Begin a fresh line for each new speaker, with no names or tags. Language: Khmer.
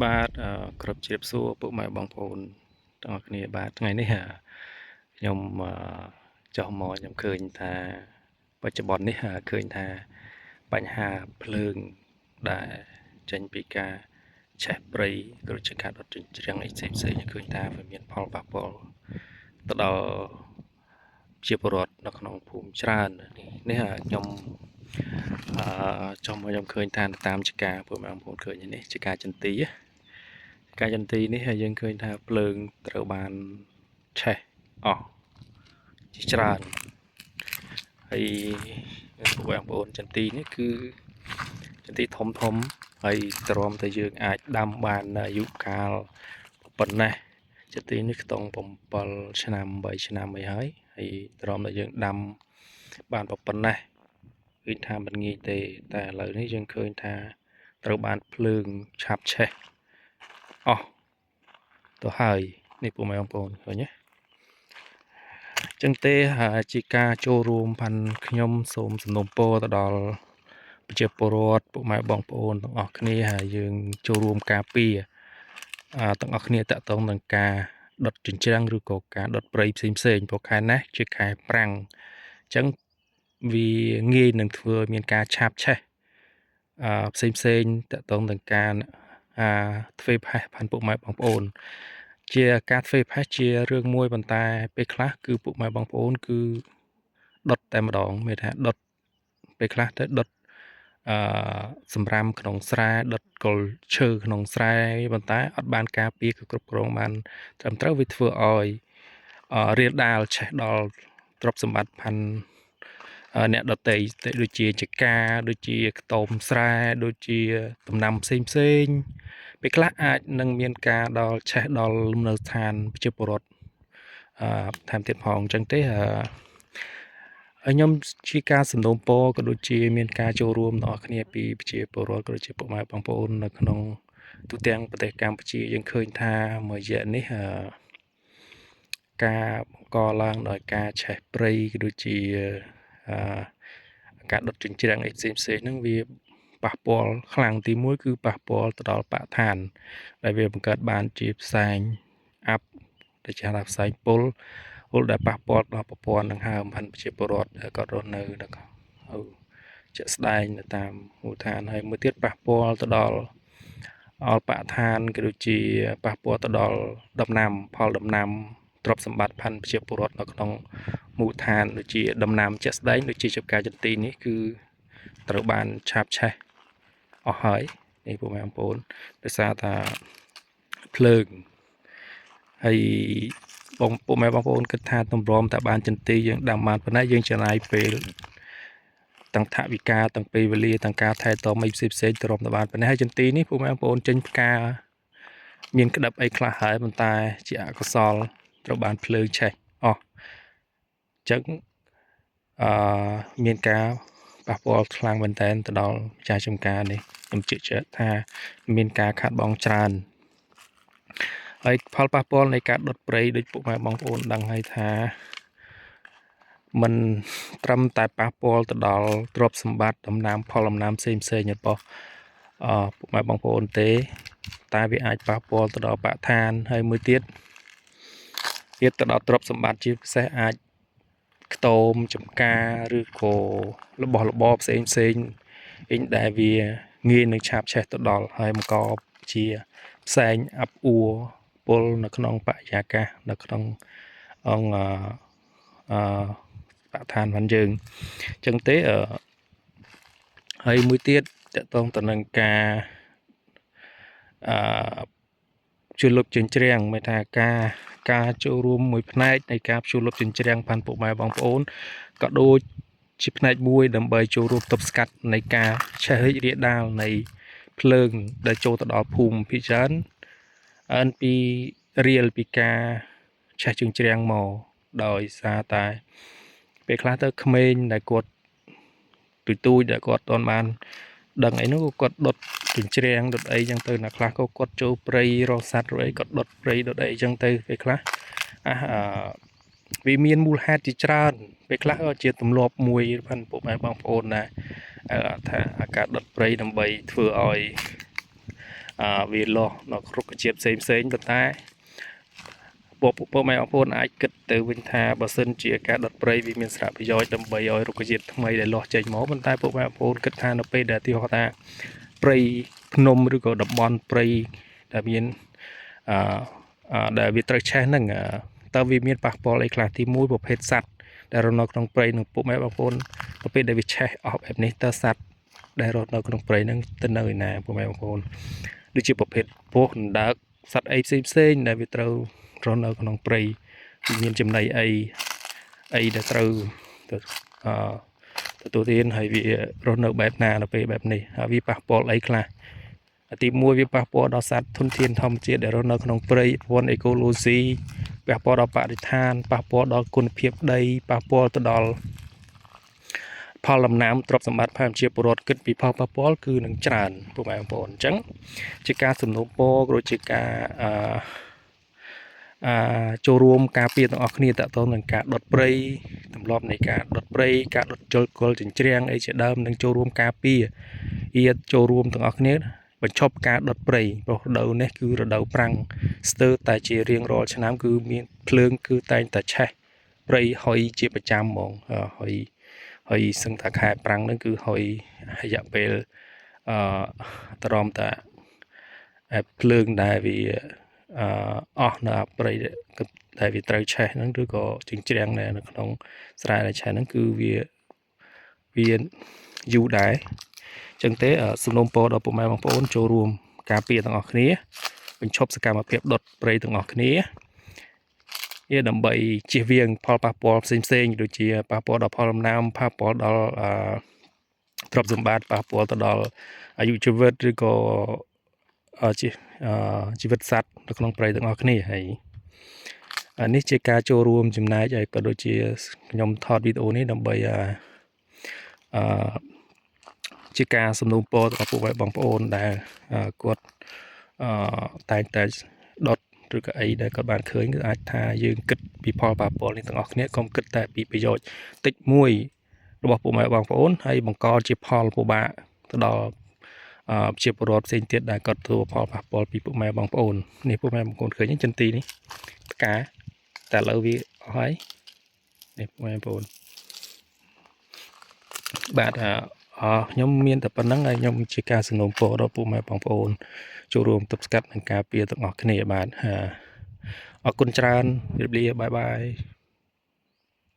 បាទគ្រប់ជ្រាបសួរពុកម៉ែបងប្អូនទាំងអស់គ្នាបាទថ្ងៃនេះខ្ញុំចុះមកខ្ញុំឃើញថាបច្ចុប្បន្ននេះឃើញថាបញ្ហាភ្លើងដែលចេញពីការឆេះព្រៃក៏ដូចជាការដុតជញ្ជ្រាំងអីផ្សេងផ្សេងឃើញថាវាមានផលប៉ះពាល់ទៅដល់ជាពលរដ្ឋនៅក្នុងភូមិច្រើននេះខ្ញុំអឺចុះមកខ្ញុំឃើញថាតាមចការពុកម៉ែបងប្អូនឃើញនេះជាការចន្ទីការចន្ទីនេះហើយយើងឃើញថាភ្លើងត្រូវបានឆេះអស់ជាច្រើនហើយពុកបងប្អូនចន្ទីនេះគឺចន្ទីធំធំហើយទ្រាំតែយើងអាចដាំបានអាយុកាលប៉ុណ្ណេះចន្ទីនេះខ្ទង់7ឆ្នាំ8ឆ្នាំអីហើយហើយទ្រាំតែយើងដាំបានប៉ុណ្ណេះឃើញថាមិនងាយទេតែឥឡូវនេះយើងឃើញថាត្រូវបានភ្លើងឆាប់ឆេះអស់ទៅហើយនេះពុកម៉ែបងប្អូនឃើញទេចឹងទេជាការចូលរួមផាន់ខ្ញុំសូមសំណូមពរទៅដល់ប្រជាពលរដ្ឋពុកម៉ែបងប្អូនទាំងអស់គ្នាហើយយើងចូលរួមការពារទាំងអស់គ្នាតាក់ទងនឹងការដុតជញ្ជ្រាំងឬក៏ការដុតព្រៃផ្សេងផ្សេងព្រោះខែនេះជាខែប្រាំងអញ្ចឹងវាងាយនឹងធ្វើឲ្យមានការឆាបឆេះផ្សេងផ្សេងតាក់ទងនឹងការធ្វើផេះផាន់ពុកម៉ែបងប្អូនជាការធ្វើផេះជារឿងមួយប៉ុន្តែពេលខ្លះគឺពុកម៉ែបងប្អូនគឺដុតតែម្ដងមានថាដុតពេលខ្លះទៅដុតអឺសម្រាមក្នុងស្រែដុតគល់ឈើក្នុងស្រែប៉ុន្តែអត់បានការពារគឺគ្រប់គ្រងបានត្រឹមត្រូវវាធ្វើឲ្យរាលដាលឆេះដល់ទ្រព្យសម្បត្តិផាន់អ្នកដតីដូចជាចកាដូចជាខ្ទមស្រែដូចជាដំណាំផ្សេងផ្សេងពេលខ្លះអាចនឹងមានការដល់ឆេះដល់លំនៅឋានប្រជាពលរដ្ឋថែមទៀតផងអញ្ចឹងទេខ្ញុំជាការសំណូមពរក៏ដូចជាមានការចូលរួមដល់គ្នាពីប្រជាពលរដ្ឋក៏ដូចជាពុកម៉ែបងប្អូននៅក្នុងទូទាំងប្រទេសកម្ពុជាយើងឃើញថាមួយរយៈនេះការបង្កឡើងដោយការឆេះព្រៃក៏ដូចជាការដុតជញ្ជ្រាំងអីផ្សេងផ្សេងហ្នឹងវាប៉ះពាល់ខ្លាំងទី1គឺប៉ះពាល់ទៅដល់បរិស្ថានដែលវាបង្កើតបានជាផ្សែងអាប់ដែលគេហៅថាផ្សែងពុលពុលដែលប៉ះពាល់ដល់ប្រព័ន្ធដង្ហើមផាន់ប្រជាពលរដ្ឋដែលគាត់រស់នៅជាក់ស្ដែងនៅតាមមូលដ្ឋានហើយមួយទៀតប៉ះពាល់ទៅដល់អល់បរិស្ថានក៏ដូចជាប៉ះពាល់ទៅដល់ដំណាំផលដំណាំទ្រព្យសម្បត្តិផាន់ប្រជាពលរដ្ឋនៅក្នុងមូលដ្ឋានដូចជាដំណាំជាក់ស្ដែងដូចជាចំការចន្ទីនេះគឺត្រូវបានឆាបឆេះអស់ហើយនេះពុកម៉ែបងប្អូនដោយសារថាភ្លើងហើយបងពុកម៉ែបងប្អូនគិតថាទម្រាំតែបានចន្ទីយើងដាំបានប៉ុណ្ណាយើងចំណាយពេលទាំងថវិកាទាំងពេលវេលាទាំងការថែទាំអីផ្សេងផ្សេងទម្រាំតែបានប៉ុណ្ណេះហើយចន្ទីនេះពុកម៉ែបងប្អូនចេញផ្កាមានក្តាប់អីខ្លះហើយប៉ុន្តែជាអកុសលត្រូវបានភ្លើងឆេះអស់អញ្ចឹងមានការប៉ះពាល់ខ្លាំងមែនទែនទៅដល់ម្ចាស់ចំការនេះខ្ញុំជឿជាក់ថាមានការខាតបង់ច្រើនហើយផលប៉ះពាល់នៃការដុតព្រៃដូចពុកម៉ែបងប្អូនដឹងហើយថាมันត្រឹមតែប៉ះពាល់ទៅដល់ទ្រព្យសម្បត្តិដំណាំផលដំណាំផ្សេងផ្សេងរបស់ពុកម៉ែបងប្អូនទេតែវាអាចប៉ះពាល់ទៅដល់បរិស្ថានហើយមួយទៀតទៀតទៅដល់ទ្រព្យសម្បត្តិជាពិសេសអាចខ្ទមចំការឬក៏របស់របរផ្សេងផ្សេងអីដែលវាងាយនឹងឆាបឆេះទៅដល់ហើយមកកជាផ្សែងអាប់អួរពុលនៅក្នុងបរិយាកាសនៅក្នុងអង្គអឺបរិស្ថានរបស់យើងអញ្ចឹងទេហើយមួយទៀតតកតងទៅនឹងការអឺជួយលុបជញ្ជ្រាំងមានថាការចូលរួមមួយផ្នែកនៃការជួលុបជញ្ជ្រាំងផាន់ពុកម៉ែបងប្អូនក៏ដូចជាផ្នែកមួយដើម្បីចូលរួមទប់ស្កាត់នៃការឆេះរីករាលដាលនៃភ្លើងដែលចូលទៅដល់ភូមិភាគច្រើនអិនពីរៀលពីការឆេះជញ្ជ្រាំងមកដោយសារតែពេលខ្លះទៅក្មេងដែលគាត់ទូចទូចដែលគាត់អត់បានដឹងអីនោះគាត់ដុតជញ្ជ្រាំងដុតអីចឹងទៅអ្នកខ្លះក៏គាត់ចូលព្រៃរកសត្វឬអីគាត់ដុតព្រៃដុតអីចឹងទៅពេលខ្លះអះវាមានមូលហេតុជាច្រើនពេលខ្លះក៏ជាទម្លាប់មួយផាន់ពុកម៉ែបងប្អូនដែរថាអាការដុតព្រៃដើម្បីធ្វើឲ្យ វាលាស់នៅរុក្ខជាតិផ្សេងផ្សេងប៉ុន្តែពួកពុកម៉ែបងប្អូនអាចគិតទៅវិញថាបើសិនជាការដុតព្រៃវាមានសារៈប្រយោជន៍ដើម្បីឲ្យរុក្ខជាតិថ្មីដែលលាស់ចេញមកប៉ុន្តែពុកម៉ែបងប្អូនគិតថានៅពេលដែលទីហោថាព្រៃភ្នំឬក៏តំបន់ព្រៃដែលមានអឺដែលវាត្រូវឆេះហ្នឹងតើវាមានប៉ះពាល់អីខ្លះទី1ប្រភេទសត្វដែលរស់នៅក្នុងព្រៃនឹងពុកម៉ែបងប្អូនទៅពេលដែលវាឆេះអស់បែបនេះតើសត្វដែលរស់នៅក្នុងព្រៃហ្នឹងទៅនៅឯណាពុកម៉ែបងប្អូនដូចជាប្រភេទពស់អណ្ដើកសត្វអីផ្សេងផ្សេងដែលវាត្រូវរស់នៅក្នុងព្រៃវាមានចំណីអីអីដែលត្រូវទៅអឺទទួលទានហើយវារស់នៅបែបណានៅពេលបែបនេះហើយវាប៉ះពាល់អីខ្លះទី1វាប៉ះពាល់ដល់សត្វធនធានធម្មជាតិដែលរស់នៅក្នុងព្រៃប្រព័ន្ធអេកូឡូស៊ីប៉ះពាល់ដល់បរិស្ថានប៉ះពាល់ដល់គុណភាពដីប៉ះពាល់ទៅដល់ផលដំណាំទ្រព្យសម្បត្តិផែនជាពលរដ្ឋគិតពីផលប៉ះពាល់គឺនឹងច្រើនពុកម៉ែបងប្អូនអញ្ចឹងជាការសំណូមពរក៏ដូចជាការអឺអឺចូលរួមការពារទាំងអស់គ្នាតទៅនឹងការដុតព្រៃទម្លាប់នៃការដុតព្រៃការដុតជលកុលចិញ្ច្រាំងអីជាដើមនឹងចូលរួមការពារអៀតចូលរួមទាំងអស់គ្នាបញ្ឈប់ការដុតព្រៃព្រោះរដូវនេះគឺរដូវប្រាំងស្ទើរតែជារៀងរាល់ឆ្នាំគឺមានភ្លើងគឺតែងតែឆេះព្រៃហុយជាប្រចាំហ្មងហុយហើយសឹងថាខែប្រាំងហ្នឹងគឺហុយរយៈពេលអឺត្រមតាភ្លើងដែលវាអឺអស់នៅអព្រៃដែលវាត្រូវឆេះហ្នឹងឬក៏ចិញ្ច្រាំងនៅក្នុងស្រែដែលឆេះហ្នឹងគឺវាវាយូរដែរអញ្ចឹងទេសំណូមពរដល់ពុកម៉ែបងប្អូនចូលរួមការពារទាំងអស់គ្នាបញ្ឈប់សកម្មភាពដុតព្រៃទាំងអស់គ្នាវាដើម្បីជៀសវាងផលប៉ះពាល់ផ្សេងផ្សេងដូចជាប៉ះពាល់ដល់ផលដំណាំប៉ះពាល់ដល់អឺទ្រព្យសម្បត្តិប៉ះពាល់ទៅដល់អាយុជីវិតឬក៏ជីជីវិតសត្វនៅក្នុងព្រៃទាំងអស់គ្នាហើយនេះជាការចូលរួមចំណែកហើយក៏ដូចជាខ្ញុំថតវីដេអូនេះដើម្បីអឺជាការសំណូមពរដល់ពួកបងប្អូនដែលគាត់អឺតែងតែដុតឬក៏អីដែលគាត់បានឃើញគឺអាចថាយើងគិតពីផលប៉ះពាល់នេះទាំងអស់គ្នាកុំគិតតែពីប្រយោជន៍តិចមួយរបស់ពុកម៉ែបងប្អូនហើយបង្កជាផលពិបាកទៅដល់ជាពលរដ្ឋផ្សេងទៀតដែលគាត់ទទួលផលប៉ះពាល់ពីពុកម៉ែបងប្អូននេះពុកម៉ែបងប្អូនឃើញចន្ទីនេះផ្កាតែឥឡូវវាអស់ហើយនេះពុកម៉ែបងប្អូនបាទអខ្ញុំមានតែប៉ុណ្្នឹងហើយខ្ញុំជាការសំណូមពរដល់ពុកម៉ែបងប្អូនចូលរួមទប់ស្កាត់និងការពារទាំងអស់គ្នាបាទអរគុណច្រើនជម្រាបលាបាយបាយ។